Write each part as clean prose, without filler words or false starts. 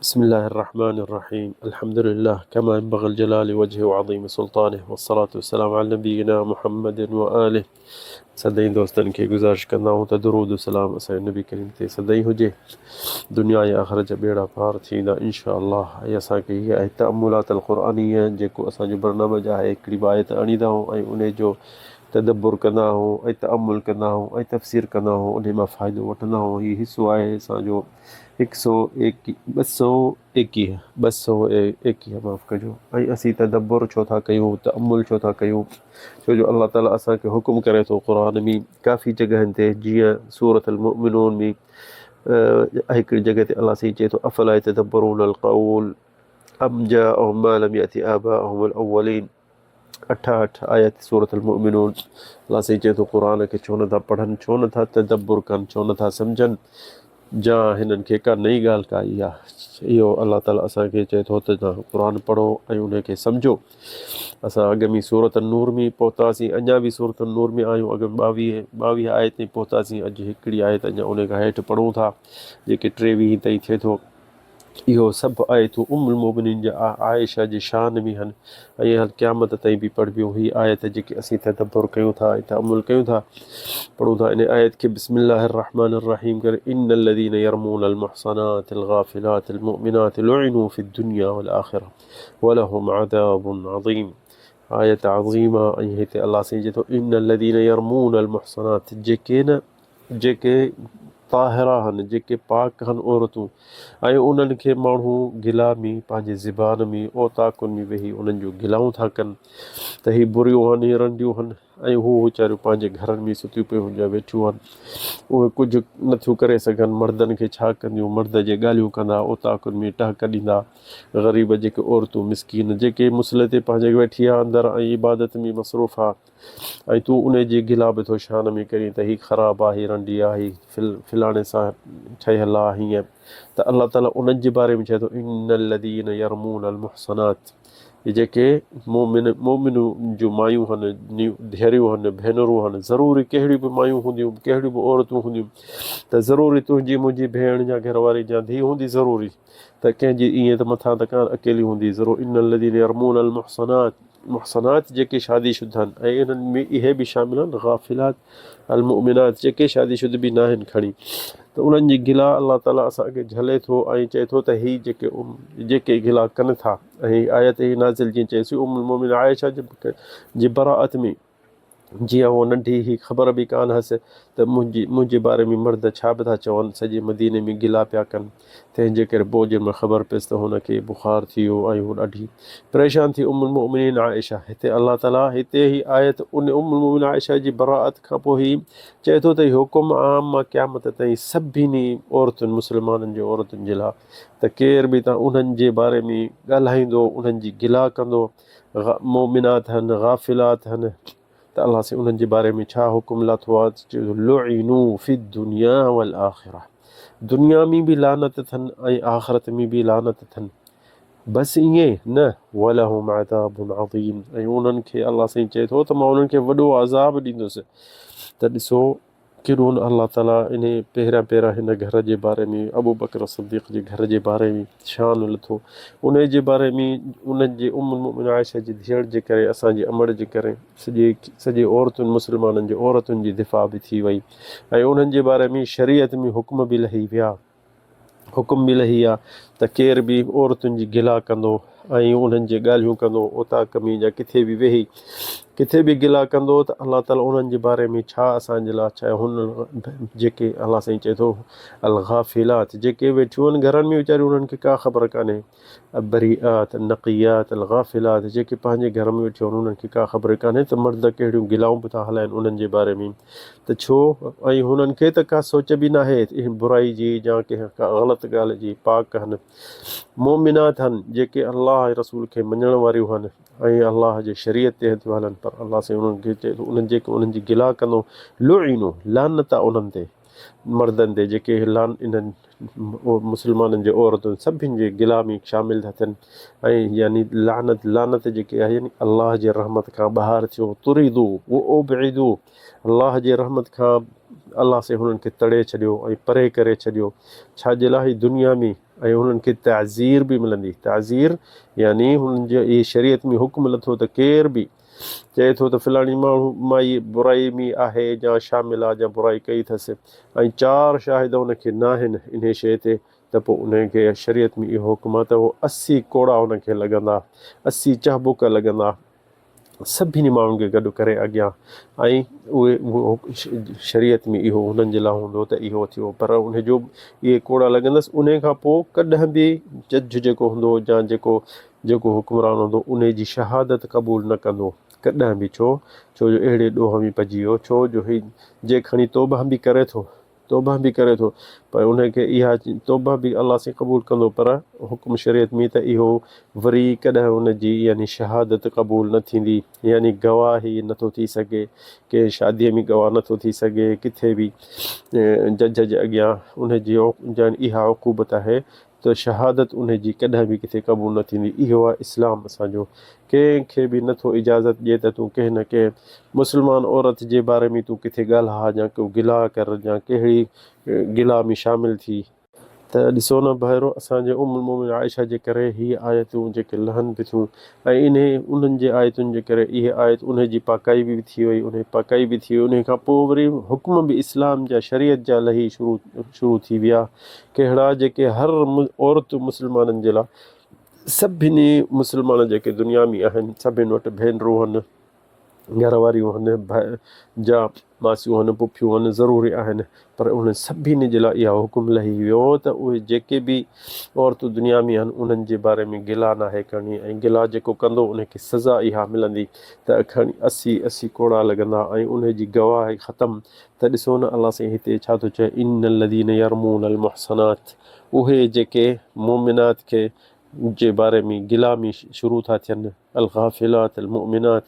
بسم الله الرحمن الرحيم الحمد لله كما ينبغي الجلال وجهه وعظيم سلطانه والصلاة والسلام على نبينا محمد وآله سدائين دوستن کي گذارش ڪندا آهيون ته درود و سلام اسان جي نبي ڪريم تي سدائين هجي دنيا ۽ آخرت جا ٻيڙا پار ٿي ويندا انشاء الله ۽ اسان کي هي آهي تاملات القرآنيه جيڪو اسان جو برنامج آهي هڪڙي به آيت آڻيندا آهيون ۽ ان جو تدبر ڪندا آهيون ۽ تامل ڪندا آهيون ۽ تفسير ڪندا آهيون ان مان فائدو وٺندا آهيون هي حصو آهي اسان جو هڪ سو ايڪ ٻه سو ايڪيهه، 221، معاف ڪجو، ۽ اسين تدبر ڇو ٿا ڪيون، تأمل ڇو ٿا ڪيون، ڇو جو الله تعالي اسان کي حڪم ڪري ٿو قرآن ۾ ڪافي جڳهن تي جيئن سورة المؤمنون ۾ هڪڙي جڳهه تي الله سائين چئي ٿو افلا يتدبرون القول ام جاءهم ما لم يأت آباءهم الاولين 68 آيت سورة المؤمنون الله سائين چئي ٿو قرآن کي ڇو نٿا پڙهن ڇو نٿا تدبر ڪن ڇو نٿا سمجهن جا هنن کي ڪا نئين ڳالهه ڪا آئي آهي اهو الله تعالي اسان کي چئي ٿو ته توهان قرآن پڙهو ۽ ان کي سمجهو اسان اڳ ۾ سورة النور ۾ پهتاسين اڃا به سورة النور ۾ آهيون اڳ ۾ 22 آيت تائين پهتاسين اڄ هڪڙي آيت اڃا ان کان هيٺ پڙهون ٿا جيڪي 23 تائين ٿئي ٿو اهو سڀ آيتون ام المومنين جي عائشه جي شان ۾ هن ۽ هر قيامت تائين به پڙهبيون. هي آيت جيڪي اسين تدبر ڪيون ٿا ۽ تامل ڪيون ٿا پڙهون ٿا ان آيت کي بسم الله الرحمن الرحيم ڪري ان الذين يرمون المحصنات الغافلات المؤمنات لعنوا في الدنيا والآخرة ولهم عذاب عظيم آيت عظيمه ۽ هتي الله سائين چئي ٿو ان الذين يرمون المحصنات جيڪي نه جيڪي طاهره هن، جيڪي پاڪ هن عورتون، ۽ انهن کي ماڻهو گلا ۾ پنهنجي زبان ۾ اوطاقن ۾ ويهي انهن جون گلائون ٿا ڪن ته هي بريون هن، هي رنڊيون هن ۽ هو ويچاريون پنهنجي گهرن ۾ ستيون پيون هن يا ويٺيون هن، اهي ڪجهه نٿيون ڪري سگهن، مردن کي ڇا ڪنديون، مرد جي ڳالهيون ڪندا، اوطاقن ۾ ٽهڪ ڏيندا، غريب جيڪي عورتون مسڪين جيڪي مصلي تي پنهنجي ويٺي آ اندر ۽ عبادت ۾ مصروف آ. ۽ تون انهي جي گلا به ٿو شان ۾ ڪرين ته هي خراب آ، هي رنڊي آ، هي فلاڻي سان ٺهيل آ، هيئن ته الله تعالي انهن جي باري ۾ چئي ٿو ان الذين يرمون المحصنات هي جيڪي مؤمن مؤمن جون مايون هن، ڌيئريون هن، ڀينرون هن، ضروري ڪهڙيون به مايون هونديون، ڪهڙيون به عورتون هونديون ته ضروري تنهنجي منهنجي ڀيڻ يا گهر واري يا ڌيء هوندي ضروري ته ڪنهن جي ائين ته مٿان ته ڪانه اڪيلي هوندي ضرور ان الذين يرمون المحصنات محصنات جيڪي شادي شده آهن ۽ انهن ۾ اهي به شامل آهن غافلات المؤمنات جيڪي شادي شده به ناهن کڻي ته انهن جي گلا الله تعالي اسان کي جهلي ٿو ۽ چئي ٿو ته هي جيڪي جيڪي گلا ڪن ٿا ۽ آيت هي نازل جيئن چئي سي ام المؤمنين عائشه جي براءت ۾ جيئن هوء ننڍي هئي، خبر به ڪانه هئس ته منهنجي منهنجي باري ۾ مرد ڇا به ٿا چون، سڄي مديني ۾ گلا پيا ڪن. تنهن جي ڪري پوء جنهن مهل خبر پيس ته هن کي بخار ٿي ويو ۽ هوء ڏاڍي پريشان ٿي. ام المؤمنين عائشه، هتي الله تعاليٰ هتي هي آيت ان ام المؤمنين عائشه جي براءت کان پوء هي چئي ٿو ته هي حڪم عام آ قيامت تائين سڀني عورتن مسلمانن جي عورتن جي لاء ته ڪير به تان انهن جي باري ۾ ڳالهائيندو انهن جي گلا ڪندو مؤمنات هن غافلات هن ته الله سائين انهن جي باري ۾ ڇا حڪم لاٿو آهي ته چيو لعنو في الدنيا والآخرة دنيا ۾ به لعنت اٿن ۽ آخرت ۾ به لعنت اٿن بس ائين نه ولهم عذاب عظيم ۽ انهن کي الله سائين چئي ٿو ته مان انهن کي وڏو عذاب ڏيندس ته ڏسو ڪيڏو نه الله تعاليٰ انهي پهريان پهريان هن گهر جي باري ۾ ابوبڪر صديق جي گهر جي باري ۾ شان لٿو انهي جي باري ۾ انهن جي ام المؤمنين عائشه جي ڌيئڙ جي ڪري اسان جي امڙ جي ڪري سڄي سڄي عورتن مسلمانن جي عورتن جي دفاع به ٿي وئي ۽ انهن جي باري ۾ شريعت ۾ حڪم به لهي ويا. حڪم به لهي آ ته ڪير به عورتن جي گلا ڪندو ۽ انهن جي ڳالهيون ڪندو اوطاق ۾ يا ڪٿي به ويهي ڪٿي به گلا ڪندو ته الله تعالي انهن جي باري ۾ ڇا اسان جي لاء ڇا هن جيڪي الله سائين چئي ٿو الغافلات جيڪي ويٺيون آهن گهرن ۾ ويچاريون انهن کي ڪا خبر ڪانهي البريئات النقيات الغافلات جيڪي پنهنجي گهر ۾ ويٺيون آهن انهن کي ڪا خبر ڪانهي ته مرد ڪهڙيون گلائون به ٿا هلائن انهن جي باري ۾ ته ڇو ۽ هنن کي ته ڪا سوچ به ناهي انهي برائي جي يا ڪنهن ڪا غلط ڳالهه جي پاڪ هن مؤمنات هن جيڪي الله ۽ رسول کي مڃڻ واريون هن ۽ الله جي شريعت تي ٿيون هلن پر الله سائين انهن کي چئي ٿو انهن جيڪي انهن جي گلا ڪندو لعنو لعنت آ انهن تي مردن تي جيڪي لعن انهن مسلمانن جي عورتن سڀن جي گلا ۾ شامل ٿا ٿين ۽ يعني لعنت لعنت جيڪي آهي يعني الله جي رحمت کان ٻاهر ٿيو طردو و ابعدو الله جي رحمت کان الله سي هنن کي تڙي ڇڏيو ۽ پري ڪري ڇڏيو ڇا جي لاء هي دنيا ۾ ۽ انهن کي تعزير به ملندي. تعزير يعني هنن جي اهي شريعت ۾ حڪم لٿو ته ڪير به چئي ٿو ته فلاڻي ماڻهو مائي برائي ۾ آهي يا شامل آهي يا برائي ڪئي اٿس ۽ چار شاهد ان کي ناهن انهي شيء تي ته پوء انهي کي شريعت ۾ اهو حڪم آهي ته اهو 80 ڪوڙا ان کي لڳندا، 80 چهبڪ لڳندا. سڀني ماڻهن کي گڏ ڪري اڳيان ۽ اهي شريعت ۾ اهو هنن جي لاء هوندو ته اهو ٿيو پر ان جو اهي ڪوڙا لڳندس ان کان پوء ڪڏهن به جج جيڪو هوندو يا جيڪو جيڪو حڪمران هوندو ان جي شهادت قبول نه ڪندو ڪڏهن به ڇو ڇو جو اهڙي ڏوهه ۾ پئجي ويو ڇو جو هي جي کڻي توبه به ڪري ٿو توبه به ڪري ٿو پر ان کي اها توبه به الله سائين قبول ڪندو پر حڪم شريعت ۾ ته اهو وري ڪڏهن ان جي يعني شهادت قبول نه ٿيندي يعني گواهي نٿو ٿي سگهي ڪنهن شادي ۾ گواهه نٿو ٿي سگهي ڪٿي به جج جي اڳيان ان جي يعني اها عقوبت آهي ته شهادت انهي جي ڪڏهن به ڪٿي قبول نه ٿيندي. اهو آهي اسلام اسان جو. ڪنهن کي به نه ٿو اجازت ڏئي ته تون ڪنهن نه ڪنهن مسلمان عورت جي باري ۾ تون ڪٿي ڳالهاء يا ڪو گلا ڪر يا ڪهڙي گلا ۾ شامل ٿي. ته ڏسو نه ڀائرو اسان جي ام المومنين عائشه جي ڪري هي آيتون جيڪي لهن به ٿيون ۽ انهي انهن جي آيتن جي ڪري اهي آيت انهي جي پاڪائي به ٿي وئي انهي پاڪائي به ٿي وئي انهي کان پوء وري حڪم به اسلام جا شريعت جا لهي شروع شروع ٿي ويا ڪهڙا جيڪي هر عورت مسلمانن جي لاء سڀني مسلمان جيڪي دنيا ۾ آهن سڀن وٽ ڀينرون هن گهر واريون هن جا ماسيون هن پڦيون هن ضروري آهن پر انهن سڀني جي لاء اها حڪم لهي ويو ته اهي جيڪي به عورتون دنيا ۾ آهن انهن جي باري ۾ گلا ناهي ڪرڻي ۽ گلا جيڪو ڪندو ان کي سزا اها ملندي ته کڻي 80 80 ڪوڙا لڳندا ۽ ان جي گواهي ختم ته ڏسو نه الله سائين هتي ڇا ٿو چئي ان الذين يرمون المحصنات اهي جيڪي مؤمنات کي جي باري ۾ گلا ۾ شروع ٿا ٿين الغافلات المؤمنات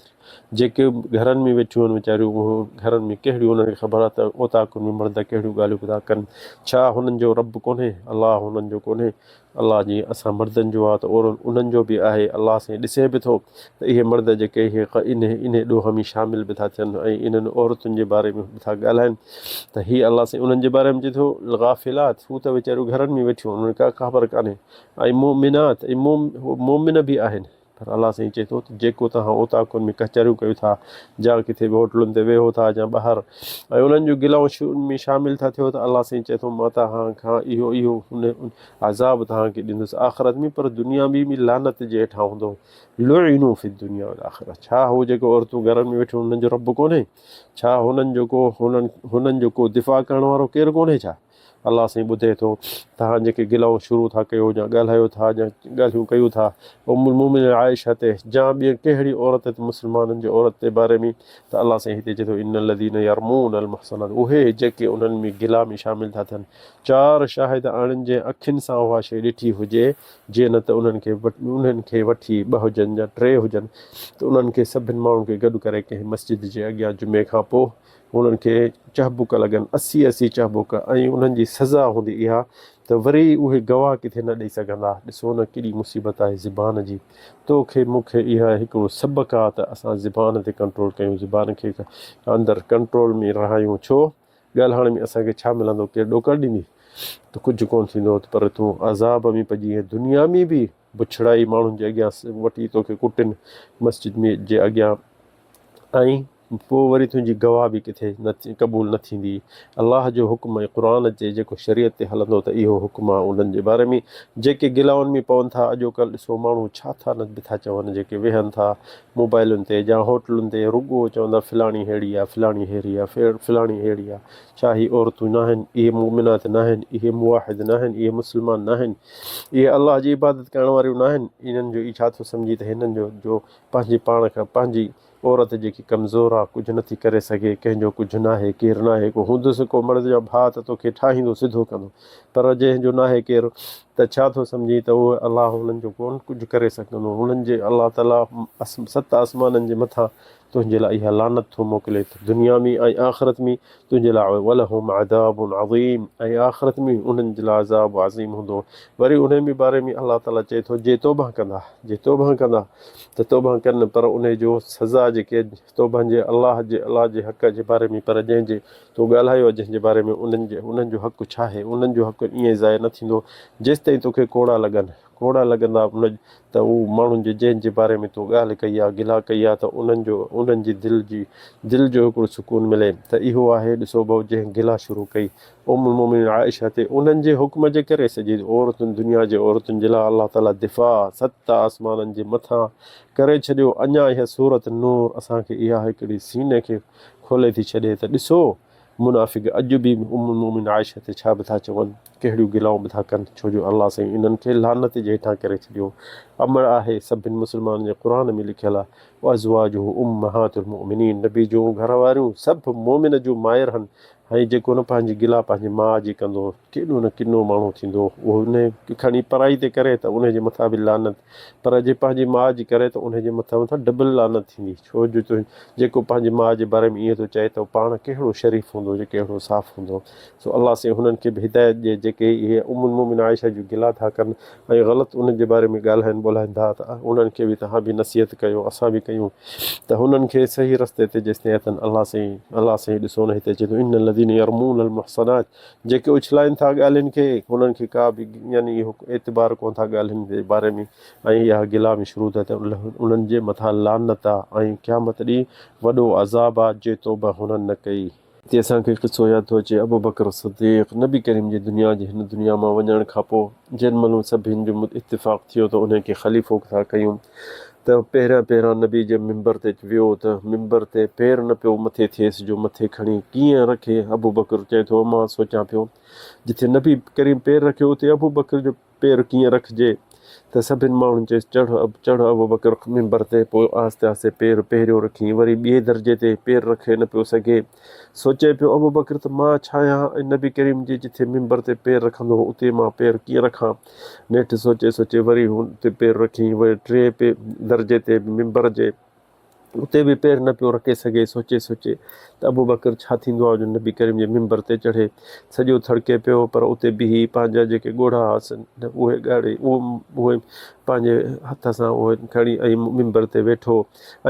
جيڪي گهرن ۾ ويٺيون آهن ويچاريون اهو گهرن ۾ ڪهڙيون انهن کي خبر آهي ته اوطاقن ۾ مرد ڪهڙيون ڳالهيون پيا ڪن ڇا هنن جو رب ڪونهي الله هنن جو ڪونهي الله جيئن اسان مردن جو آ ته اورن انهن جو به آهي. الله سائين ڏسي به ٿو ته اهي مرد جيڪي اهي انهي انهي ڏوهه ۾ شامل به ٿا ٿين ۽ انهن عورتن جي باري ۾ به ٿا ڳالهائن ته هي الله سائين انهن جي باري ۾ چئي ٿو الغافلات هو ته ويچاريون گهرن ۾ ويٺيون انهن کي ڪا خبر ڪانهي ۽ مؤمنات ۽ مؤمن به آهن. پر الله سائين چئي ٿو ته جيڪو توهان اوطاقن ۾ ڪچهريون ڪيو ٿا جا ڪٿي به هوٽلن تي ويهو ٿا يا ٻاهر ۽ انهن جون گلائون ۾ شامل ٿا ٿيو ته الله سائين چئي ٿو مان توهان کان اهو اهو هن عذاب توهان کي ڏيندس آخرت ۾ پر دنيا ۾ به لعنت جي هيٺان هوندو لعنوا في الدنيا والآخرة ڇا هو جيڪو عورتون گهرن ۾ ويٺيون انهن جو رب ڪونهي ڇا هنن جو ڪو هنن هنن جو ڪو دفاع ڪرڻ وارو ڪير ڪونهي ڇا الله سائين ٻڌي ٿو توهان جيڪي گلائون شروع ٿا ڪيو يا ڳالهايو ٿا يا ڳالهيون ڪيو ٿا ام المومنين عائشه تي يا ٻي ڪهڙي عورت تي مسلمانن جي عورت تي باري ۾ ته الله سائين هتي چئي ٿو ان الذين يرمون المحصنات اهي جيڪي انهن ۾ گلا ۾ شامل ٿا ٿين چار شاهد آڻن جنهن اکين سان اها شيء ڏٺي هجي جي نه ته انهن کي انهن کي وٺي ٻه هجن يا ٽي هجن ته انهن کي سڀن ماڻهن کي گڏ ڪري ڪنهن مسجد جي اڳيان جمعي کان پوء انهن کي چهبڪ لڳن، 80 80 چهبڪ، ۽ انهن جي سزا هوندي اها ته وري اهي گواهه ڪٿي نه ڏئي سگهندا. ڏسو نه ڪيڏي مصيبت آهي زبان جي. تو کي مون کي اها هڪڙو سبق آ ته اسان زبان تي ڪنٽرول ڪيون، زبان کي اندر ڪنٽرول ۾ رهايون. ڇو؟ ڳالهائڻ ۾ اسان کي ڇا ملندو؟ ڪير ڏوڪڙ ڏيندي؟ ته ڪجهه ڪونه ٿيندو پر تون عذاب ۾ پئجي ۽ دنيا ۾ به بڇڙائي ماڻهن جي اڳيان وٺي توکي ڪٽن مسجد ۾ جي اڳيان ۽ پوء وري تنهنجي گواهه به ڪٿي نه قبول نه ٿيندي. الله جو حڪم ۽ قرآن جي جيڪو شريعت تي هلندو ته اهو حڪم آهي انهن جي باري ۾ جيڪي گلائن ۾ پون ٿا اڄوڪلهه ڏسو ماڻهو ڇا ٿا نه به ٿا چون جيڪي ويهن ٿا موبائلن تي يا هوٽلن تي رڳو چوندا فلاڻي ههڙي آهي فلاڻي ههڙي آهي فلاڻي ههڙي آهي ڇا هي عورتون ناهن اهي مؤمنات ناهن اهي موحد ناهن اهي مسلمان ناهن اهي الله جي عبادت ڪرڻ واريون ناهن انهن جو ڇا ٿو سمجهي ته هنن جو جو پنهنجي پاڻ کان پنهنجي عورت جيڪي ڪمزور آ، ڪجهه نٿي ڪري سگهي، ڪنهن جو ڪجهه ناهي، ڪير ناهي، ڪو هوندس ڪو مرد يا ڀاء ته توکي ٺاهيندو سڌو ڪندو، پر جنهن جو ناهي ڪير ته ڇا ٿو سمجهين ته اهو الله انهن جو ڪونه ڪجهه ڪري سگهندو، انهن جي الله تعاليٰ ست آسمانن جي مٿان تنهنجي لاء اها لعنت ٿو موڪلي ته دنيا ۾ ۽ آخرت ۾ تنهنجي لاء ولهم عذاب عظيم ۽ آخرت ۾ انهن جي لاء عذاب عظيم هوندو. وري انهي ۾ باري ۾ الله تعاليٰ چئي ٿو جي توبه ڪندا، جي توبه ڪندا ته توبه ڪن پر انهي جو سزا جيڪي توبه جي الله جي الله جي حق جي باري ۾ پر جنهن جي تو ڳالهايو آهي جنهن جي باري ۾ انهن جي انهن جو حق ڇا آهي انهن جو حق ائين ضايع نه ٿيندو جيستائين. جيستائين توکي ڪوڙا لڳن، ڪوڙا لڳندا ان ته هو ماڻهن جي جنهن جي باري ۾ تو ڳالهه ڪئي آهي، گلا ڪئي آهي ته انهن جو انهن جي دل جي دل جو هڪڙو سڪون ملي ته اهو آهي ڏسو ڀئو جنهن گلا شروع ڪئي ام المومنين عائشه تي انهن جي حڪم جي ڪري سڄي عورتن دنيا جي عورتن جي لاء الله تعالي دفاع ست آسمانن جي مٿان ڪري ڇڏيو اڃا اها سورت نور اسان کي اها هڪڙي سيني کي کولي ٿي ڇڏي ته ڏسو منافق اڄ به ام المومنين عائشه تي ڇا به ٿا چون، ڪهڙيون گلائون به ٿا ڪن، ڇو جو الله سائين انهن کي لعنت جي هيٺان ڪري ڇڏيو. امڙ آهي سڀن مسلمانن جي قرآن ۾ لکيل آهي وازواجه امهات المؤمنين نبي جون گهر واريون سڀ مؤمن جون مائر هن ۽ جيڪو نه پنهنجي گلا پنهنجي ماء جي ڪندو ڪيڏو نه ڪنو ماڻهو ٿيندو اهو انهي کڻي پرائي تي ڪري ته انهي جي مٿان به لعنت پر جي پنهنجي ماء جي ڪري ته انهي جي مٿان مٿان ڊبل لعنت ٿيندي ڇو جو جيڪو پنهنجي ماء جي باري ۾ ائين ٿو چئي ته پاڻ ڪهڙو شريف هوندو جي ڪهڙو صاف هوندو سو الله سائين هنن کي به هدايت ڏئي جيڪي اهي ام المومن عائشه جون گلا ٿا ڪن ۽ غلط انهن جي باري ۾ ڳالهائن ٻولهائن ٿا ته انهن کي به توهان به نصيحت ڪيو اسان به ڪيون ته هنن کي صحيح رستي تي جيستائين اٿن الله سائين الله سائين ڏسو نه هتي اچي ٿو ان الذين يرمون المحصنات جيڪي اڇلائن ٿا ڳالهين کي هنن کي ڪا به يعني اهو اعتبار ڪون ٿا ڳالهين جي باري ۾ ۽ اها گلا ۾ شروع ٿا ٿين انهن جي مٿان لعنت آ ۽ قيامت ڏينهن وڏو عذاب آ جي توبه هنن نه ڪئي. هتي اسان کي قصو ياد ٿو اچي ابوبڪر صديق نبي ڪريم جي دنيا جي هن دنيا مان وڃڻ کان پوء جنھن مھل سڀني جو اتفاق ٿيو ته انھي کي خليفو ٿا ڪيون ته پهريان پهريان نبي جي منبر تي ويو ته منبر تي پير نه پيو مٿي ٿئيس جو مٿي کڻي ڪيئن رکي ابوبڪر چئي ٿو مان سوچان پيو جتي نبي ڪريم پير رکيو اتي ابوبڪر جو پير ڪيئن رکجي ته سڀن ماڻهن چيس چڙهه چڙهه ابوبڪر منبر تي پوء آهستي آهستي پير پهريون رکين وري ٻئي درجي تي پير رکي نه پيو سگهي سوچي پيو ابوبڪر ته مان ڇا آهيان ۽ نبي ڪريم جي جٿي منبر تي پير رکندو هو اتي مان پير ڪيئن رکان نيٺ سوچي سوچي وري اتي پير رکين وري ٽئين درجي تي منبر جي اتي به پير نه پيو رکي سگهي، سوچي سوچي ته ابوبڪر ڇا ٿيندو آهي جو نبي ڪريم جي منبر تي چڙهي، سڄو ٿڙڪي پيو، پر اتي بيهي پنهنجا جيڪي ڳوڙها هئس اهي ڳاڙي اهي پنهنجي هٿ سان اهي کڻي ۽ منبر تي ويٺو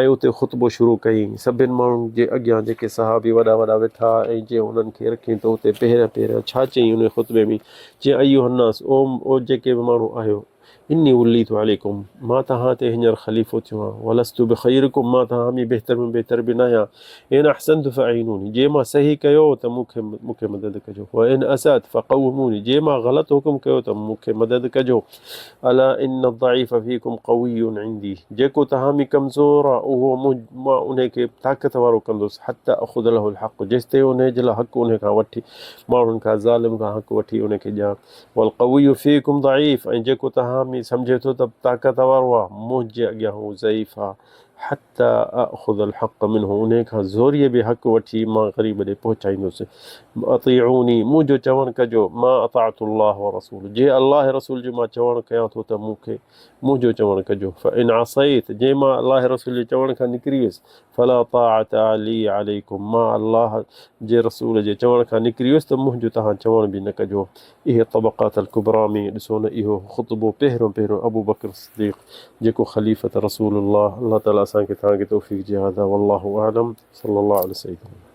۽ اتي خطبو شروع ڪيائين. سڀن ماڻهن جي اڳيان جيڪي صحابي وڏا وڏا ويٺا ۽ جي انهن کي رکين ته اتي پهريان پهريان ڇا چيائين انهي خطبي ۾ چيائين ايها الناس او جيڪي به ماڻهو آهيو! اني وليت عليڪم، مان توهان تي هينئر خليفو ٿيو آهيان، ولست بخيرڪم، مان توهان ۾ بهتر ۾ بهتر به ناهيان، ان احسنت فاعينوني، جي مان صحيح ڪيو ته مون کي مون کي مدد ڪجو، وان اسات فقوموني، جي مان غلط حڪم ڪيو ته مون کي مدد ڪجو، الا ان الضعيف فيڪم قوي عندي، جيڪو توهان ۾ ڪمزور آهي اهو مون مان انهي کي طاقت وارو ڪندس، حتي اخذ له الحق، جيستائين انهي جي لاء حق انهي کان وٺي ماڻهن کان ظالم کان حق وٺي انهي کي ڏيان. والقوي فيڪم ضعيف ۽ جيڪو توهان ۾ سمجهي ٿو ته طاقت وارو آهي منهنجي اڳيان هو ضعيف آهي حتي اخذ الحق منه انهي کان زوريء به حق وٺي مان غريب ڏي پهچائيندس اطيعوني منهنجو چوڻ ڪجو ما اطعت الله ورسوله جي الله ۽ رسول جو مان چوڻ ڪيان ٿو ته مون کي منهنجو چوڻ ڪجو فان عصيت جي مان الله ۽ رسول جي چوڻ کان نڪري ويس فلا طاعة لي عليڪم مان الله جي رسول جي چوڻ کان نڪري ويس ته منهنجو توهان چوڻ به نه ڪجو. اهي طبقات الڪبريٰ ۾ ڏسو نه اهو خطبو پهريون پهريون ابوبڪر صديق جيڪو خليفة رسول الله الله تعالي اسان کي توهان کي توفيق ڏي هذا والله اعلم صلي الله علي سيدنا.